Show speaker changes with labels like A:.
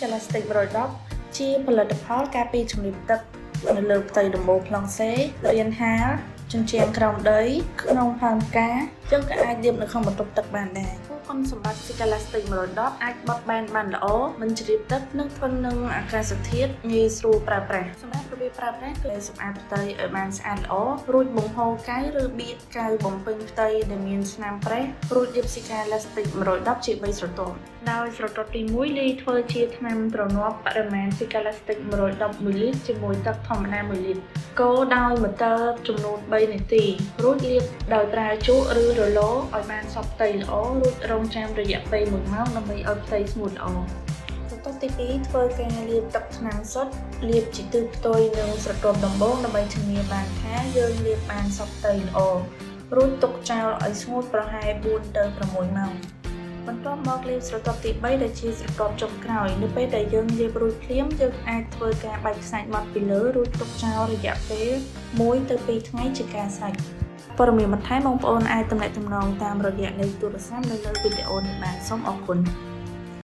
A: Sicalastic 110ជាផលិតផលការពារជំរាបទឹកនៅលើផ្ទៃដំបូលប្លង់សេរានហាលជញ្ជាំងក្រោមដីក្នុងផើងផ្កាយើងក៏អាចលាបនៅក្នុងបន្ទប់ទឹកបានដែរគុណសម្បត្តិ Sicalastic 110អាចបត់បែនបានល្អមិនជ្រាបទឹកនិងធន់នឹងអាកាសធាតុងាយស្រួលប្រើប្រាស់សម្រាប់របៀបប្រើប្រាស់គឺសម្អាតផ្ទៃឲ្យបានស្អាតល្អរួចបង្ហូរកែវឬបៀកកែវបំពេញផ្ទៃដែលមានស្នាមប្រេះរួចលាប Sicalastic 110ជា3ស្រទាប់ដោយស្រទាប់ទី1លាយធ្វើជាថ្នាំទ្រនាប់បរិមាណ Sicalastic 111លីត្រជាមួយទឹកធម្មតា1លីត្រកូរដោយម៉ូទ័រចំនួន3នាទីរួចលាបដោយប្រើជក់ឬរ៉ូឡូឲ្យបានសព្វផ្ទៃល្អរួចរង់ចាំរយៈពេល1ម៉ោងដើម្បីឲ្យផ្ទៃស្ងួតល្អស្រទាប់ទី2ធ្វើការលាបទឹកថ្នាំសុទ្ធលាបជាទិសផ្ទុយនឹងស្រទាប់ដំបូងដើម្បីធានាបានថាយើងលាបបានសព្វផ្ទៃល្អរួចទុកចោលឲ្យស្ងួតប្រហែល4ទៅ6ម៉ោងបន្ទាប់មកលាបស្រទាប់ទី3ដែលជាស្រទាប់ចុងក្រោយនៅពេលដែលយើងលាបរួចភ្លាមយើងអាចធ្វើការបាច់ខ្សាច់ម៉ត់ពីលើរួចទុកចោលរយៈពេល1ទៅ2ថ្ងៃជាការស្រេចព័ត៌មានបន្ថែមបងប្អូនអាចទំនាក់ទំនងតាមរយៈលេខទូរស័ព្ទនៅលើវីដេអូនេះបានសូមអរគុណ។